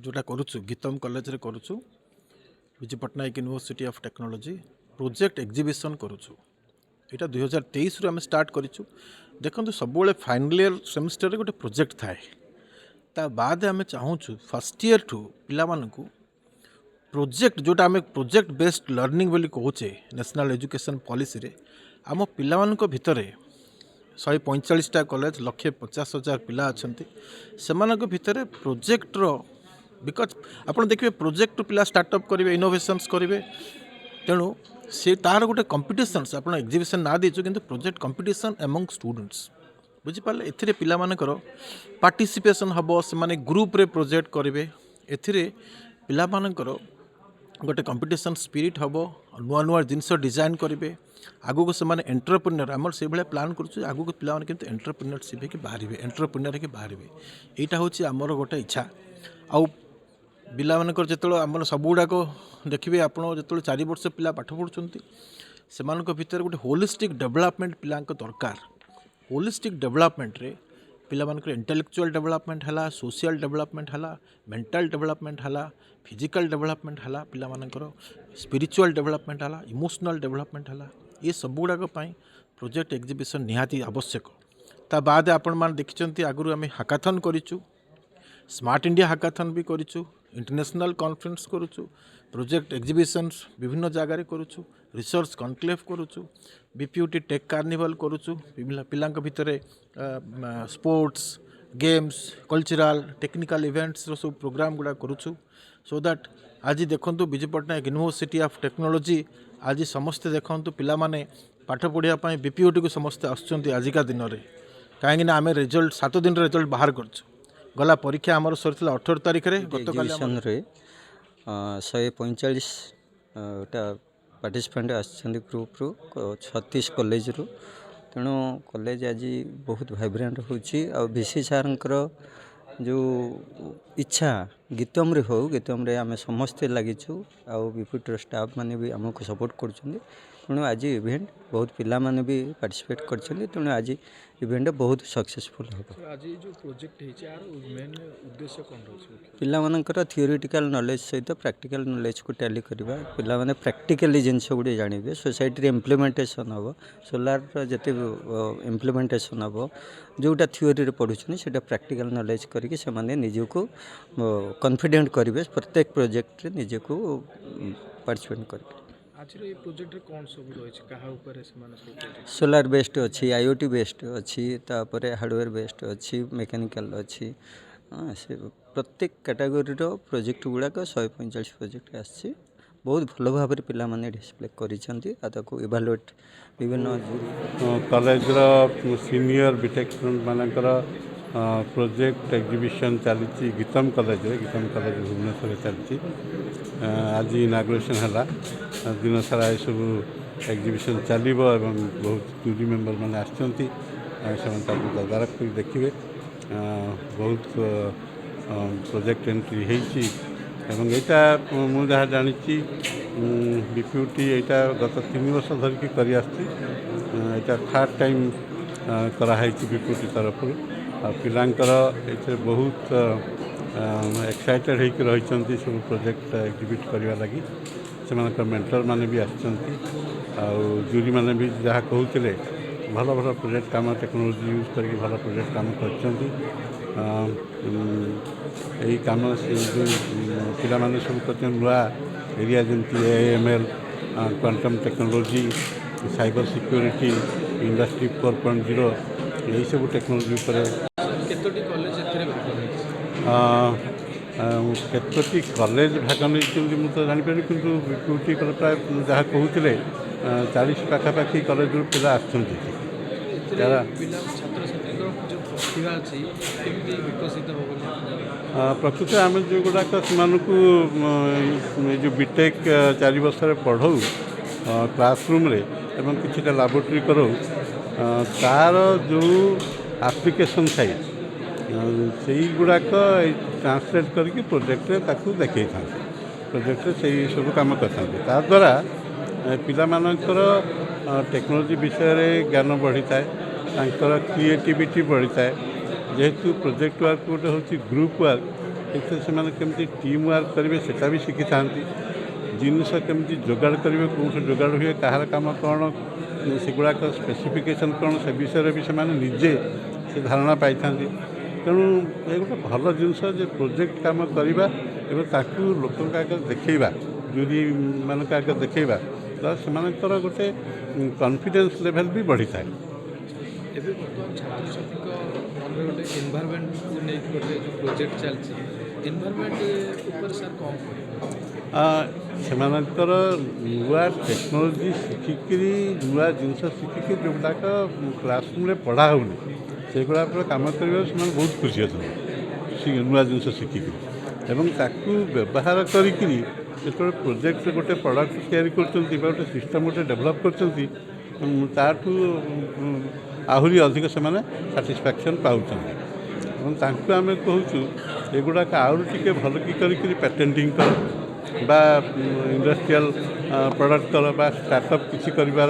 ଯେଉଁଟା କରୁଛୁ, ଗୀତମ କଲେଜରେ କରୁଛୁ, Biju Patnaik university of technology, project exhibition କରୁଛୁ। ଏଇଟା 2023ରୁ ଆମେ ଷ୍ଟାର୍ଟ କରିଛୁ। ଦେଖନ୍ତୁ, ସବୁବେଳେ ଫାଇନାଲ୍ ଇୟର୍ ସେମିଷ୍ଟରରେ ଗୋଟେ ପ୍ରୋଜେକ୍ଟ ଥାଏ। ତା ବାଦେ ଆମେ ଚାହୁଁଛୁ ଫାର୍ଷ୍ଟ ଇୟର୍ଠୁ ପିଲାମାନଙ୍କୁ ପ୍ରୋଜେକ୍ଟ, ଯେଉଁଟା ଆମେ ପ୍ରୋଜେକ୍ଟ ବେସ୍ଡ ଲର୍ଣ୍ଣିଂ ବୋଲି କହୁଛେ ନ୍ୟାସନାଲ୍ ଏଜୁକେସନ୍ ପଲିସିରେ, ଆମ ପିଲାମାନଙ୍କ ଭିତରେ, 145ଟା କଲେଜ, 1,50,000 ପିଲା ଅଛନ୍ତି, ସେମାନଙ୍କ ଭିତରେ ପ୍ରୋଜେକ୍ଟର, because ଆପଣ ଦେଖିବେ, ପ୍ରୋଜେକ୍ଟ ପିଲା ଷ୍ଟାର୍ଟଅପ୍ କରିବେ, ଇନୋଭେସନ୍ସ କରିବେ। ତେଣୁ ସେ ତାର ଗୋଟେ କମ୍ପିଟିସନ୍ସ, ଆପଣ ଏକ୍ଜିବିସନ୍ ନାଁ ଦେଇଛୁ, କିନ୍ତୁ ପ୍ରୋଜେକ୍ଟ କମ୍ପିଟିସନ୍ ଏମଙ୍ଗ ଷ୍ଟୁଡେଣ୍ଟସ୍, ବୁଝିପାରିଲେ? ଏଥିରେ ପିଲାମାନଙ୍କର ପାର୍ଟିସିପେସନ୍ ହେବ, ସେମାନେ ଗ୍ରୁପ୍ରେ ପ୍ରୋଜେକ୍ଟ କରିବେ। ଏଥିରେ ପିଲାମାନଙ୍କର ଗୋଟେ କମ୍ପିଟିସନ୍ ସ୍ପିରିଟ୍ ହେବ, ନୂଆ ନୂଆ ଜିନିଷ ଡିଜାଇନ୍ କରିବେ। ଆଗକୁ ସେମାନେ ଏଣ୍ଟରପ୍ରିନିୟର, ଆମର ସେଇଭଳିଆ ପ୍ଲାନ୍ କରୁଛୁ, ଆଗକୁ ପିଲାମାନେ କେମିତି ଏଣ୍ଟରପ୍ରିନିୟରସିପ୍ ହେଇକି ବାହାରିବେ, ଏଣ୍ଟରପ୍ରିନିୟର ହେଇକି ବାହାରିବେ। ଏଇଟା ହେଉଛି ଆମର ଗୋଟେ ଇଚ୍ଛା। ଆଉ ପିଲାମାନଙ୍କର ଯେତେବେଳେ ଆମର ସବୁଗୁଡ଼ାକ ଦେଖିବେ ଆପଣ, ଯେତେବେଳେ 4 ବର୍ଷ ପିଲା ପାଠ ପଢ଼ୁଛନ୍ତି, ସେମାନଙ୍କ ଭିତରେ ଗୋଟେ ହୋଲିଷ୍ଟିକ୍ ଡେଭଲପମେଣ୍ଟ ପିଲାଙ୍କ ଦରକାର। ହୋଲିଷ୍ଟିକ୍ ଡେଭଲପମେଣ୍ଟରେ ପିଲାମାନଙ୍କର ଇଣ୍ଟେଲେକ୍ଚୁଆଲ୍ ଡେଭଲପମେଣ୍ଟ ହେଲା, ସୋସିଆଲ୍ ଡେଭଲପମେଣ୍ଟ ହେଲା, ମେଣ୍ଟାଲ୍ ଡେଭଲପମେଣ୍ଟ ହେଲା, ଫିଜିକାଲ୍ ଡେଭଲପମେଣ୍ଟ ହେଲା, ପିଲାମାନଙ୍କର ସ୍ପିରିଚୁଆଲ୍ ଡେଭଲପମେଣ୍ଟ ହେଲା, ଇମୋସନାଲ୍ ଡେଭଲପମେଣ୍ଟ ହେଲା, ଏ ସବୁଗୁଡ଼ାକ ପାଇଁ ପ୍ରୋଜେକ୍ଟ ଏକ୍ଜିବିସନ୍ ନିହାତି ଆବଶ୍ୟକ। ତା ବାଦେ ଆପଣମାନେ ଦେଖିଛନ୍ତି, ଆଗରୁ ଆମେ ହାକାଥନ୍ କରିଛୁ, ସ୍ମାର୍ଟ ଇଣ୍ଡିଆ ହାକାଥନ୍ ବି କରିଛୁ, ଇଣ୍ଟରନ୍ୟାସନାଲ୍ କନଫରେନ୍ସ କରୁଛୁ, ପ୍ରୋଜେକ୍ଟ ଏକ୍ଜିବିସନ୍ସ ବିଭିନ୍ନ ଜାଗାରେ କରୁଛୁ, ରିସର୍ଚ୍ଚ କନକ୍ଲେଭ୍ କରୁଛୁ, ବିପିୟୁଟି ଟେକ୍ କାର୍ନିଭାଲ୍ କରୁଛୁ। ବିଭିନ୍ନ ପିଲାଙ୍କ ଭିତରେ ସ୍ପୋର୍ଟସ୍, ଗେମ୍ସ, କଲଚରାଲ୍, ଟେକ୍ନିକାଲ୍ ଇଭେଣ୍ଟସର ସବୁ ପ୍ରୋଗ୍ରାମ୍ ଗୁଡ଼ା କରୁଛୁ। ସୋ that ଆଜି ଦେଖନ୍ତୁ, Biju Patnaik university of technology, ଆଜି ସମସ୍ତେ ଦେଖନ୍ତୁ, ପିଲାମାନେ ପାଠ ପଢ଼ିବା ପାଇଁ ବିପିୟୁଟିକୁ ସମସ୍ତେ ଆସୁଛନ୍ତି ଆଜିକା ଦିନରେ। କାହିଁକିନା ଆମେ ରେଜଲ୍ଟ, 7 ଦିନର ରେଜଲ୍ଟ ବାହାର କରିଛୁ। ଗଲା ପରୀକ୍ଷା ଆମର ସରିଥିଲା 18 ତାରିଖରେ, ଗତକାଲି ଆମର ଏକ୍ଜିବିସନ୍ରେ 145ଟା ପାର୍ଟିସିପେଣ୍ଟ ଆସିଛନ୍ତି ଗ୍ରୁପ୍ରୁ, 36 କଲେଜରୁ। ତେଣୁ କଲେଜ ଆଜି ବହୁତ ଭାଇବ୍ରାଣ୍ଟ ହେଉଛି। ଆଉ ଭିସି ସାର୍ଙ୍କର ଯେଉଁ ଇଚ୍ଛା ଗୀତମରେ ହେଉ, ଗୀତମରେ ଆମେ ସମସ୍ତେ ଲାଗିଛୁ ଆଉ ବିପିୟୁଟିର ଷ୍ଟାଫ୍ ମାନେ ବି ଆମକୁ ସପୋର୍ଟ କରୁଛନ୍ତି। ତେଣୁ ଆଜି ଇଭେଣ୍ଟ ବହୁତ ପିଲାମାନେ ବି ପାର୍ଟିସିପେଟ୍ କରିଛନ୍ତି। ତେଣୁ ଆଜି ଇଭେଣ୍ଟ ବହୁତ ସକ୍ସେସଫୁଲ୍ ହେବ। ଆଜି ଯେଉଁ ପ୍ରୋଜେକ୍ଟ ହେଇଛି, ୟାର ମେନ୍ ଉଦ୍ଦେଶ୍ୟ କ'ଣ ରହୁଛି ମୁଖ୍ୟ? ପିଲାମାନଙ୍କର ଥିଓରିଟିକାଲ୍ ନଲେଜ୍ ସହିତ ପ୍ରାକ୍ଟିକାଲ୍ ନଲେଜକୁ ଟାଲି କରିବା। ପିଲାମାନେ ପ୍ରାକ୍ଟିକାଲି ଜିନିଷ ଗୁଡ଼ିଏ ଜାଣିବେ, ସୋସାଇଟିରେ ଇମ୍ପ୍ଲିମେଣ୍ଟେସନ୍ ହେବ। ସୋଲାରର ଯେତେ ଇମ୍ପ୍ଲିମେଣ୍ଟେସନ୍ ହେବ, ଯେଉଁଟା ଥିଓରିରେ ପଢ଼ୁଛନ୍ତି, ସେଇଟା ପ୍ରାକ୍ଟିକାଲ୍ ନଲେଜ୍ କରିକି ସେମାନେ ନିଜକୁ କନଫିଡେଣ୍ଟ କରିବେ, ପ୍ରତ୍ୟେକ ପ୍ରୋଜେକ୍ଟରେ ନିଜକୁ ପାର୍ଟିସିପେଟ୍ କରିବେ। ଆଜିର ଏଇ ପ୍ରୋଜେକ୍ଟରେ କ'ଣ ସବୁ ରହିଛି? କାହା ଉପରେ ସେମାନେ ସବୁ project? ସୋଲାର ବେସ୍ଡ ଅଛି, ଆଇଓଟି ବେସ୍ଡ ଅଛି, ତାପରେ ହାର୍ଡ଼ୱେର୍ ବେସ୍ଡ ଅଛି, ମେକାନିକାଲ୍ ଅଛି। ହଁ, ସେ ପ୍ରତ୍ୟେକ କାଟାଗୋରୀର ପ୍ରୋଜେକ୍ଟ ଗୁଡ଼ାକ, 145 ପ୍ରୋଜେକ୍ଟ ଆସିଛି। ବହୁତ ଭଲ ଭାବରେ ପିଲାମାନେ ଡିସପ୍ଲେ କରିଛନ୍ତି ଆଉ ତାକୁ ଇଭାଲୁଏଟ୍ ବିଭିନ୍ନ ଜୁରି କଲେଜର ସିନିୟର ବିଟେକ୍ ଷ୍ଟୁଡେଣ୍ଟମାନଙ୍କର ପ୍ରୋଜେକ୍ଟ ଏକ୍ଜିବିସନ୍ ଚାଲିଛି ଗୀତମ କଲେଜରେ। ଗୀତମ କଲେଜ ଭୁବନେଶ୍ୱରରେ ଚାଲିଛି। ଆଜି ଇନାଗୁରେସନ୍ ହେଲା। ଦିନ ସାରା ଏସବୁ ଏକ୍ଜିବିସନ୍ ଚାଲିବ ଏବଂ ବହୁତ ଜୁରି ମେମ୍ବର ମାନେ ଆସିଛନ୍ତି, ସେମାନେ ତାକୁ ତଦାରଖ କରି ଦେଖିବେ। ବହୁତ ପ୍ରୋଜେକ୍ଟ ଏଣ୍ଟ୍ରି ହେଇଛି ଏବଂ ଏଇଟା ମୁଁ ଯାହା ଜାଣିଛି, ବିପିୟୁଟି ଏଇଟା ଗତ 3 ବର୍ଷ ଧରିକି କରିଆସୁଛି। ଏଇଟା ଥାର୍ଡ଼ ଟାଇମ୍ କରାହେଇଛି ବିପିୟୁଟି ତରଫରୁ। ଆଉ ପିଲାଙ୍କର ଏଥିରେ ବହୁତ ଏକ୍ସାଇଟେଡ଼ ହେଇକି ରହିଛନ୍ତି ସବୁ ପ୍ରୋଜେକ୍ଟ ଏକ୍ଜିବିଟ୍ କରିବା ଲାଗି। ସେମାନଙ୍କର ମେଣ୍ଟର ମାନେ ବି ଆସିଛନ୍ତି ଆଉ ଜୁରିମାନେ ବି ଯାହା କହୁଥିଲେ, ଭଲ ଭଲ ପ୍ରୋଜେକ୍ଟ କାମ, ଟେକ୍ନୋଲୋଜି ୟୁଜ୍ କରିକି ଭଲ ପ୍ରୋଜେକ୍ଟ କାମ କରିଛନ୍ତି। ଏଇ କାମ ସେ ଯେଉଁ ପିଲାମାନେ ସବୁ କରିଛନ୍ତି, ନୂଆ ଏରିଆ ଯେମିତି AML, quantum technology, cyber security, Industry 4.0, ଏଇସବୁ ଟେକ୍ନୋଲୋଜି ଉପରେ। କେତୋଟି କଲେଜ ଏଥିରେ ଭାଗ ନେଇଛି? କେତୋଟି କଲେଜ ଭାଗ ନେଇଛନ୍ତି ମୁଁ ତ ଜାଣିପାରିନି, କିନ୍ତୁ ବିପିୟୁଟି ପ୍ରାୟ ଯାହା କହୁଥିଲେ, 40 ପାଖାପାଖି କଲେଜରୁ ପିଲା ଆସିଛନ୍ତି ଏଠିକି। ଏଥିରେ ପିଲା, ଛାତ୍ରଛାତ୍ରୀଙ୍କର ଯେଉଁ ପ୍ରତିଭା ଅଛି, କେମିତି ବିକଶିତ ହେବ ବୋଲି ଆପଣ ପ୍ରକୃତରେ ଆମେ ଯେଉଁଗୁଡ଼ାକ ସେମାନଙ୍କୁ ଏ ଯେଉଁ ବିଟେକ୍ 4 ବର୍ଷରେ ପଢ଼ଉ କ୍ଲାସରୁମ୍ରେ ଏବଂ କିଛିଟା ଲାବୋରେଟୋରୀ କରାଉ, ତା'ର ଯେଉଁ ଆପ୍ଲିକେସନ୍ ସାଇଡ଼୍, ସେଇଗୁଡ଼ାକ ଏଇ ଟ୍ରାନ୍ସଲେଟ୍ କରିକି ପ୍ରୋଜେକ୍ଟରେ ତାକୁ ଦେଖେଇଥାନ୍ତି। ପ୍ରୋଜେକ୍ଟରେ ସେଇ ସବୁ କାମ କରିଥାନ୍ତି। ତାଦ୍ୱାରା ପିଲାମାନଙ୍କର ଟେକ୍ନୋଲୋଜି ବିଷୟରେ ଜ୍ଞାନ ବଢ଼ିଥାଏ, ତାଙ୍କର କ୍ରିଏଟିଭିଟି ବଢ଼ିଥାଏ। ଯେହେତୁ ପ୍ରୋଜେକ୍ଟ ୱାର୍କ ଗୋଟେ ହେଉଛି ଗ୍ରୁପ୍ ୱାର୍କ। ଏଥିରେ ସେମାନେ କେମିତି ଟିମ୍ ୱାର୍କ କରିବେ ସେଟା ବି ଶିଖିଥାନ୍ତି। ଜିନିଷ କେମିତି ଯୋଗାଡ଼ କରିବେ, କେଉଁଠୁ ଯୋଗାଡ଼ ହୁଏ, କାହାର କାମ କ'ଣ, ସେଗୁଡ଼ାକ ସ୍ପେସିଫିକେସନ୍ କ'ଣ, ସେ ବିଷୟରେ ବି ସେମାନେ ନିଜେ ସେ ଧାରଣା ପାଇଥାନ୍ତି। ତେଣୁ ଏ ଗୋଟେ ଭଲ ଜିନିଷ ଯେ ପ୍ରୋଜେକ୍ଟ କାମ କରିବା ଏବଂ ତାକୁ ଲୋକଙ୍କ ଆଗରେ ଦେଖେଇବା, ଜୁରିମାନଙ୍କ ଆଗରେ ଦେଖେଇବା ଦ୍ୱାରା ସେମାନଙ୍କର ଗୋଟେ କନଫିଡେନ୍ସ ଲେଭେଲ୍ ବି ବଢ଼ିଥାଏ। ଏବେ ବର୍ତ୍ତମାନ ଛାତ୍ରଛାତ୍ରୀଙ୍କ ମନରେ ଗୋଟେ ଏନଭାରମେଣ୍ଟକୁ ନେଇକି ଗୋଟେ ଯେଉଁ ପ୍ରୋଜେକ୍ଟ ଚାଲିଛି, ଏନଭାରମେଣ୍ଟ ଉପରେ ସାର୍ କ'ଣ କହିବେ? ସେମାନଙ୍କର ନୂଆ ଟେକ୍ନୋଲୋଜି ଶିଖିକିରି, ନୂଆ ଜିନିଷ ଶିଖିକିରି, ଯେଉଁଗୁଡ଼ାକ କ୍ଲାସରୁମ୍ରେ ପଢ଼ା ହେଉନି, ସେଗୁଡ଼ା ଉପରେ କାମ କରିବାକୁ ସେମାନେ ବହୁତ ଖୁସି ଅଛନ୍ତି। ନୂଆ ଜିନିଷ ଶିଖିକିରି ଏବଂ ତାକୁ ବ୍ୟବହାର କରିକିରି ଯେତେବେଳେ ପ୍ରୋଜେକ୍ଟ ଗୋଟେ ପ୍ରଡ଼କ୍ଟ ତିଆରି କରୁଛନ୍ତି ବା ଗୋଟେ ସିଷ୍ଟମ୍ ଗୋଟେ ଡେଭଲପ୍ କରୁଛନ୍ତି, ତାଠୁ ଆହୁରି ଅଧିକ ସେମାନେ ସାଟିସ୍ଫ୍ୟାକ୍ସନ୍ ପାଉଛନ୍ତି। ଏବଂ ତାଙ୍କୁ ଆମେ କହୁଛୁ, ଏଗୁଡ଼ାକ ଆହୁରି ଟିକେ ଭଲକି କରିକିରି ପ୍ୟାଟେଣ୍ଟିଂ କର ବା ଇଣ୍ଡଷ୍ଟ୍ରିଆଲ ପ୍ରଡ଼କ୍ଟ କର ବା ଷ୍ଟାର୍ଟଅପ୍ କିଛି କରିବାର